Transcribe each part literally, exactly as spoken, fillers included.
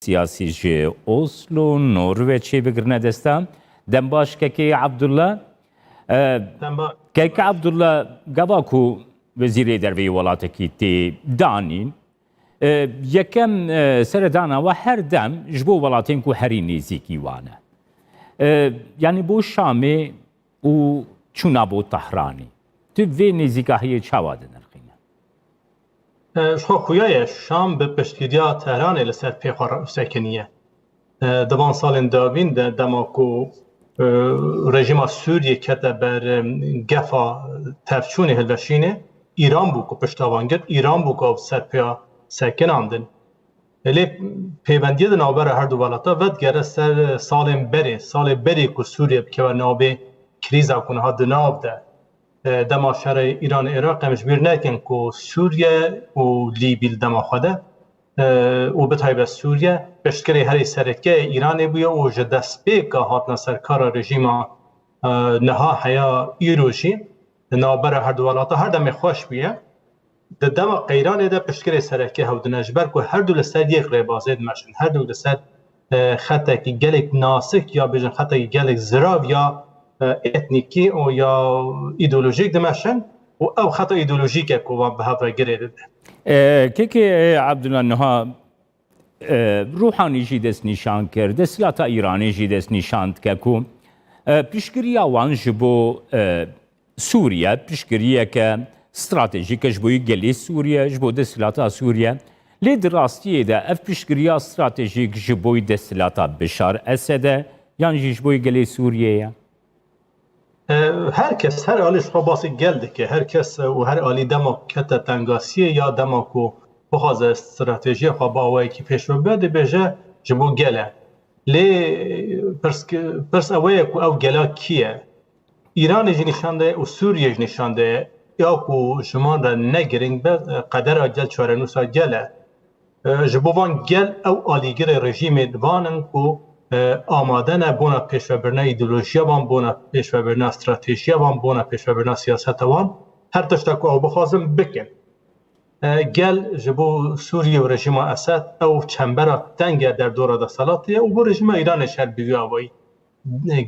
siyasî ji Oslo, Norveçê bigirine desta. Dem baş kekê Abdullah. E, Dem baş. Kek Abdullah, gava ku wezîrê derveyî welatekî tê danîn, e, yekem, e, seredana we her dem ji bo welatên ku herî nêzîkî wan e. E, yanî bo Şamê û çûna bo Tehranê. Tu vê nêzîkahiyê çawa dinirxîne? E, ji xwe xuya ye, Şam bi piştgiriya Tehranê li ser pê xwe re sekiniye. E, di van salên dawîn de dema ku, e, rejîma Sûriyê kete ber, e, gefa tevçûnê hilveşînê, Îran bû ku pişta wan girt, Îran bû ku ew ser pêya sekinandin. Lê pêvendiyê di navbera her du welata vedigere ser salên berê, salê berê ku Sûriye bikeve navê krîza ku niha di nav de, e, dema şerê Îran-Iraq, em ji bîr nekin ku Sûriye û Lîbî li dema xwe de, e, û bi taybet Sûriye piştgirê herî sereke Îranê bûye û ji destpêka hatina serkara rejîma, e, niha heya îro jî di navbera her du welata her demê xweş bûye. Di dema qeyranê de piştgirê sereke hewdine, ji ber ku her du li ser yek rêbazê dimeşin, her du li ser, e, xetekî gelek nasik ya bêjin xetekî gelek zirav ya, e, etnîkî û ya îdeolojîk dimeşin û ew xeta îdeolojîk e ku wan bi hev re girê dide. E, kekê, e, Abdullah niha, e, Ruhanî jî destnîşan kir, desthilata Îranê jî destnîşan dike ku, e, piştgiriya wan ji bo, e, Sûriye piştgiriyeke stratejîk e ji bo gelê Sûriye, ji bo desthilata Sûriye. Lê di rastiyê de ev piştgiriya stratejîk ji bo desthilata Bişar Esed e yan jî ji bo gelê Sûriye ye? E, her kes, her alî ji xwe basî gel dike. Her kes, e, û her alî dema kete tengasiyê ya dema ku bixwaze stratejiya xwe bi awayekî pêş ve bibe, dibêje ji bo gel e. Lê pirs, pirs ew ye ku ew gela kî ye? Îranê jî nîşan daye û Sûriye jî nîşan daye ya ku ji wan re ne girîng be, qedera gel, çarenûsa gel e. E, ji bo van gel ew alîgirê rejîmê di van in ku, e, amade ne bona pêşvebirina îdeolojiya wan, bona pêşvebirina stratejiya wan, bona pêşvebirina siyaseta wan. Her tişta ku ew bixwazin bikin. E, gel ji bo Sûriye û rejîma Esed ew çembera teng e derdora desthilatê ye û bo rejîma Îranê jî her bi vî awayî.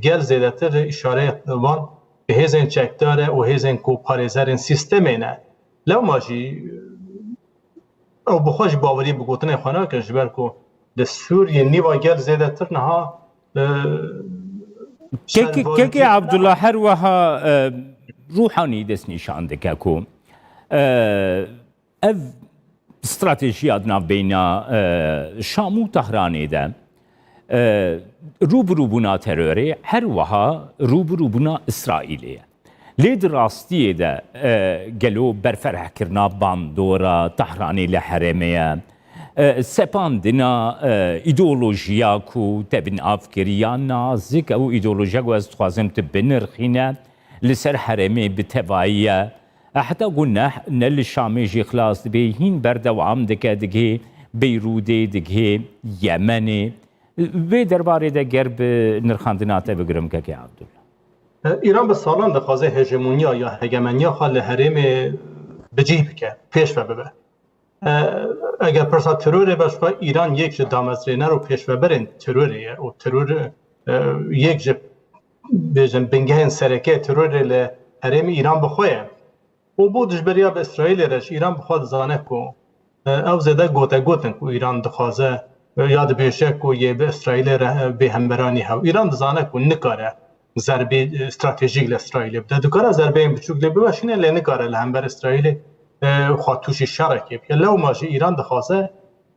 Gel zêdetir îşareyê wan bi hêzên çekdar e û hêzên ku parêzerên sîstemê ne. Lewma jî ew bi xwe jî bawerî bi gotinên xwe nakin, ji ber ku li Sûriyê nîva gel zêdetir niha, e, Kekê, serbarekî kekê Abdullah her wiha, e, Ruhanî destnîşan dike ku, e, ev stratejiya di navbeyna, e, Şam û Tehranê de, e, rûbirûbûna terorê her wiha rûbirûbûna Îsraîlê ye. Lê di rastiyê de, e, gelo berferehkirina bandora Tehranê li herêmê ye? E, sepandina, e, îdeolojiya ku te bi nav kiriya nazik, ew îdeolojiya ku ez dixwazim tu binirxîne, li ser herêmê bi tevayî ye. E, heta ku ne, ne li Şamê jî xilas dibe, hîn berdewam dike, digihê Beyrûdê, digihê Yemenê. Vê derbarê de ger bi nirxandina te bigirim, kekê Abdullah. E, Îran bi salan dixwaze hegemoniya ya hegemoniya xwe li herêmê bi cih bike, pêş ve bibe. E, eger pirsa terorê be, ji xwe Îran yek ji damezrêner û pêşveberên terorê ye û teror, e, yek ji, bêjin, bingehên sereke terorê li herêmê Îran bi xwe ye. Û bo dijberiya bi Îsraîlê re jî Îran bi xwe dizane ku, e, ew zêde gotegot in ku Îran dixwaze, e, ya dibêje ku yê bi Îsraîlê re, e, bê hemberanî hew. Îran dizane ku nikare zerbê, e, stratejîk li Îsraîlê bide. Dikare zerbeyên biçûk lê biweşîne, lê nikare li hember Îsraîlê, e, xwe tûşî şerekê bike. Lewma jî Îran dixwaze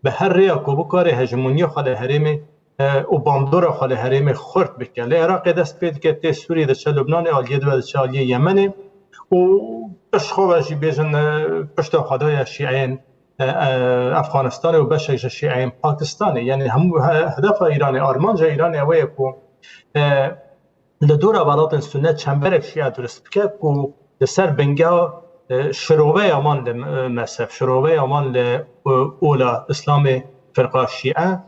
bi her rêya ku bikare hegemoniya xwe li herêmê, e, û bandora xwe li herêmê xurt bike. Li Iraqê dest pê dike, tê Sûriyê diçe, Lubnanê, aliyê dibe diçe aliyê Yemenê û pişt xwe ve jî bêjin, e, pişta xwe daye şîeyên, e, e, Efxanistanê û beşek ji şîeyên Pakistanê. Yanî hemû he-, hedefa Îranê, armanca Îranê ew ye ku, e, li dora welatên Sunne çemberek Şîe durust bike ku li ser bingeha, e, şiroveya wan li, e, mezheb, şiroveya wan li, e, ola Îslamê, firqa Şîe,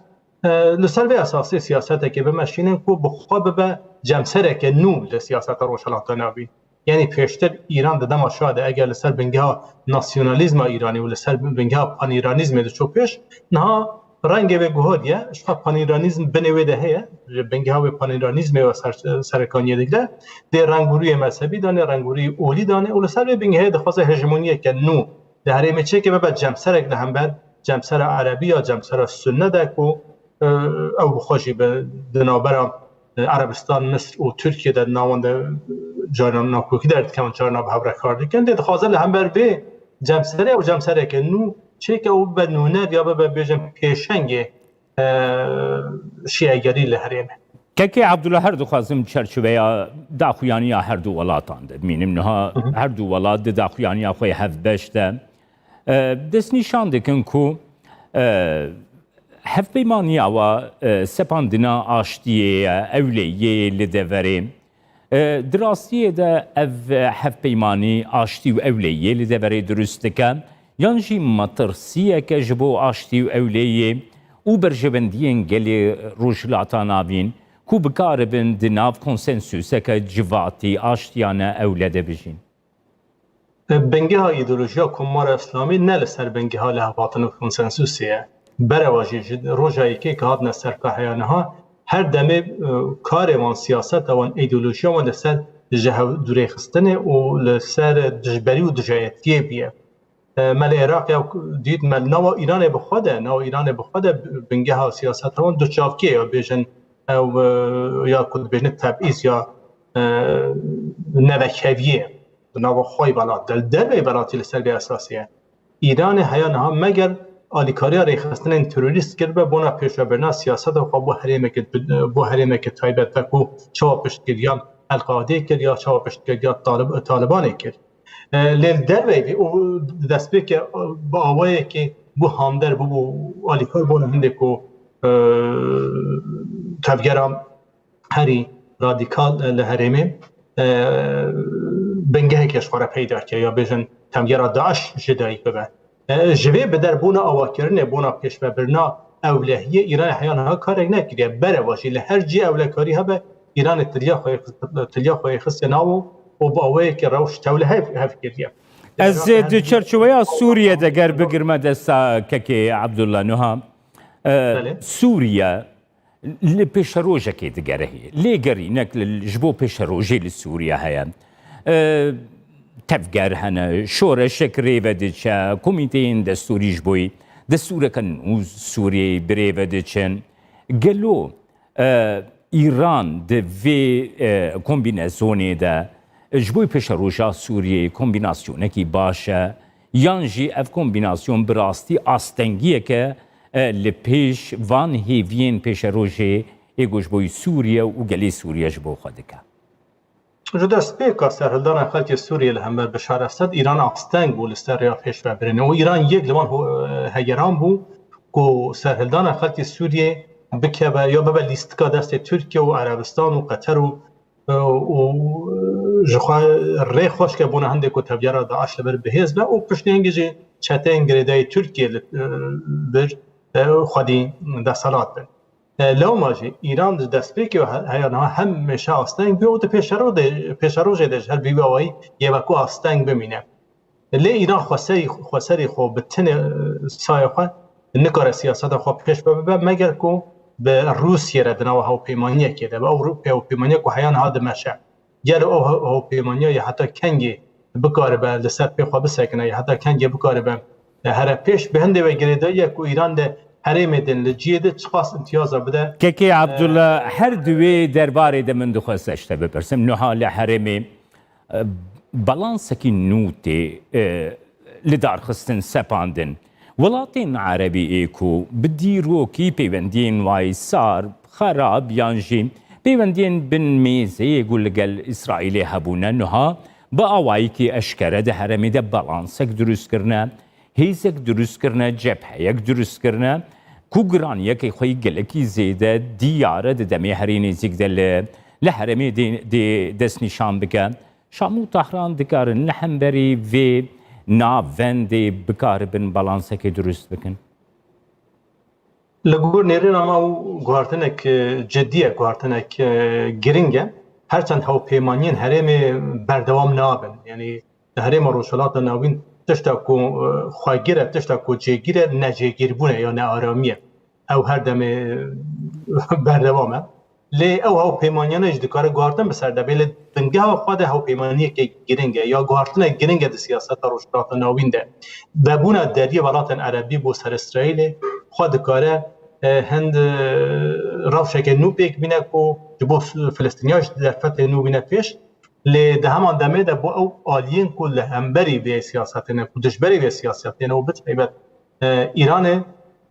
e, li ser vê esasê siyasetekê bimeşînin ku bi xwe bibe cemsereke nû li siyaseta Rojhilata Navîn. Yanî pêştir Îran di dema şa de eger li ser bingeha nasyonalîzma Îranî û li ser bingeha panîranîzmê diçû pêş, niha rengê wê guhoriye, ji xwe panîranîzm binê wê de heye, ji bingeha wê panîranîzmê ve ser, serekaniyê digire, dê rengûriyê mezhebî dane, rengûriyê olî dane û li ser vê bingehê dixwaze hejemoniyeke nû li herêmê çêke, bibe cemserek li hember cemsera erebî ya cemsera sunne de ku, e, ew bi xwe jî bi, di navbera, e, Erebistan, Misir û Tirkiye de di nawan de, e, carna nakokî derdikevin, carna bi hev re kar dikin. Dê dixwaze li hember vê cemserê ew cemsereke nû çêke û bibe nûner ya bibe, bêjin, pêşengê, e, şîegerî li herêmê. Kekê Abdullah, her dixwazim çerçiveya daxuyaniya her du welatan de bimînim. Niha Hı hı. her du welat di daxuyaniya xwe hevbeş de, e, destnîşan dikin ku, e, hevpeymaniya wa, e, sepandina aştiyê ye, ewleyê li deverê. E, di rastiyê de ev, e, hevpeymanî aştî û ewleyê li deverê dirust dike, yan jî metirsiyeke ji bo aştî û ewleyê û berjewendiyên gelê Rojhilata Navîn ku bikaribin di nav konsensûseke civatî aştiyane ewle de bijîn? Bingeha îdeolojiya Komara Îslamî ne li ser bingeha lihevhatin û konsensûsê ye. Bereva jî ji roja yekê ke hatine ser pê heya niha, her demê, e, karê wan, siyaseta wan, îdeolojiya wan li ser ji hev dûrêxistinê û li ser dijberî û dijayetiyê bûye. E, me li Iraqê ew dît, me li nava Îranê bi xwe de, nava Îranê bi xwe de bingeha siyaseta wan duçavkê ye, ya bêjin ew, e, ya ku dibêjin tebîz ya, e, nevekeviyê. Di nava xwe welat de, li derveyî welatî li ser vê esasê ye. Îranê heya niha meger alîkariya rêxistinên terorîst kiribe bona pêşvebirina siyaseta xwe bo herêmeke, bo herêmeke taybet, wek ku çawa piştgiriya El-Qadê kir ya çawa piştgiriya Talib-, Talibanê kir. E, lê li derveyî vê û destpêke, e, bi awayekê bû hamder bûbû, alîkar bona hindê ku, e, tevgera herî radîkal, e, li herêmê, e, bingehekê ji xwe re peyda kir, ya bêjin tevgera DAIŞ ji dayik bibe. E, ji vê bi der bona avakirinê, bona pêşvebirina ewlehiyê Îranê heya niha karek nekiriye. Bereva jî li her cî ewlekarî hebe, Îranê tiliya xwe, tiliya xwe xistiye nav û bi awayekî rewş tewle hev, hev kiriye. Ez Iraqê di çerçeveya Sûriyê de ger bigirme desta kekê Abdullah Nuha, e, Belê. Sûriye li pêşerojekê digerihê. Lê gerînek li, ji bo pêşerojê li Sûriye heye. E, tevger hene, şoreşek rê ve diçe, komîteyên destûrî ji bo yî, destûreke nû Sûriyeyê bi rê ve diçin. Gelo, e, Îran di vê, e, kombînezonê de ji bo pêşeroja Sûriyeyê kombînasyonekî baş e, yan jî ev kombînasyon bi rastî astengiyeke, e, li pêş van hêviyên pêşerojê ê ku ji bo Sûriye û gelê Sûriye ji bo xwe dike? Ji destpêka serhildana xelkê Sûriyê li hember Bişar Esed, Îran asteng bû li ser rêya pêşvebirinê û Îran yek li wan ho-, hegeran bû ku serhildana xelkê Sûriyê bikeve ya bibe lîstika destê Tirkiye û Erebistan û Qeter û, û ji xwe rê xweş ke bona hindê ku tevgera DAIŞ li vir bihêz be û piştî hingî jî çeteyên girêdayî Tirkiye li, e, vir, e, xwedî desthilat bin. E, lewma jî Îran di destpêkê he-, heya niha hemêşe asteng bû û di pêşerojê, pêşerojê de ji her bi wî awayî yê wekû asteng bimîne. Lê Îran xweserî, xweserî xwe bi tinê, e, saya xwe nikare siyaseta xwe pêş ve bibe, meger ku bi Rûsiyê re di nava hewpeymaniyekê de be. Ew rû-, hewpeymaniya ku heya niha dimeşe. Gelo ew he-, hewpeymaniya ya heta kengê bikaribe li ser pê xwe bisekine, ya heta kengê bikaribe, e, here pêş, bi hindê ve girêdayî ye ku Îran di herêmê din li cihê de çiqas îmtiyaza bide. Kekê Abdullah, her di wê derbarê de min dixwest ez ji te bipirsim. Niha li herêmê, e, balansekî nû tê, e, lidarxistin, sepandin. Welatên erebî ê ku bi dîrokî peywendiyên wayî sar, xerab yan jî peywendiyên bin mêzeyê ku li gel Îsraîlê hebûne, niha bi awayekî eşkere di herêmê de balansek dirust kirine, hêzek dirust kirine, cepheyek dirust kirine, ku giraniyekê xwe yî gelekî zêde diyar e, di demê herî nêzîk de li, li herêmê dê, dê destnîşan bike. Şam û Tehran dikarin li hemberî vê navendê bikaribin balansekê dirust bikin? Li gor nêrîna me ew guhartinek, e, cidî ye, guhartinek, e, giring e. Her çend hewpeymaniyên herêmê berdewam nabin. Yanî di herêma Rojhilata Navîn tişta ku, e, xwegir e, tişta ku cêgir e, necêgîrbûn e ya nearamî ye. ew her demê berdewam e. Lê ew hewpeymaniyane jî dikare guhartin bi ser de bê, lê bingeha xwe de hewpeymaniyeke giring e ya guhartinek giring e di siyaseta Rojhilata Navîn de. Vebûna deriyê welatên Erebî bo ser Îsraîlê xwe dikare e, hind e, rewşeke nû pêk bîne ku ji bo Filistîniya jî derfetê nû bîne pêş. Lê di heman demê de bo ew aliyên ku li hemberî vê siyasetê ne, ku dijberî vê siyasetê ne û bi taybet e, Îranê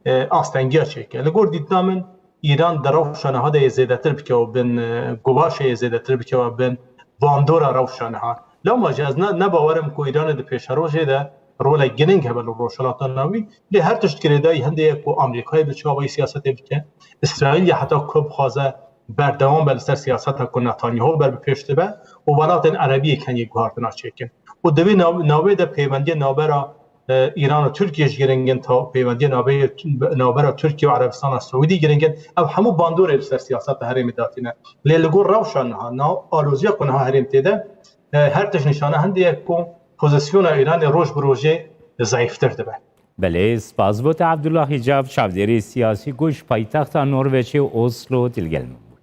e, astengiya çêke. Li gor dîtina min Îran di rewşa niha de yê zêdetir bikewe bin, e, guvaşê yê zêdetir bikewe bin bandora rewşa niha. Lewma jî ez ne, ne bawer im ku Îranê di pêşerojê de rolek giring hebe li Rojhilata Navîn. Lê her tişt girêdayî hindê ye ku Amerîkayê bi çawa siyasetê bike. Îsraîl ya heta ku bixwaze berdewam be li ser siyaseta ku Netanyahu ber bi pêş dibe û welatên Erebî yê keniyê guhartina çêkin. Û di vê nav-, navê de peywendiyê navbera e, Îran û Tirkiye ji giring in ta peywendiyê navbeyê, navbera Tirkiye û Erebistana Siûdî giring in. Ev hemû bandorê li ser siyaseta herêmê datîne. Lê li gor rewşa niha, nav aloziya ku niha herêm tê de, e, her tişt nîşana hindê ye ku pozisyona Îranê roj bi rojê zayîftir dibe. Belê, spas bo te Abdullah Hicab, çavdêrê siyasî ku ji paytexta Norveçê Oslo dilgel min bû.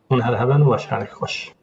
Hûn her heben û weşanekî xweş.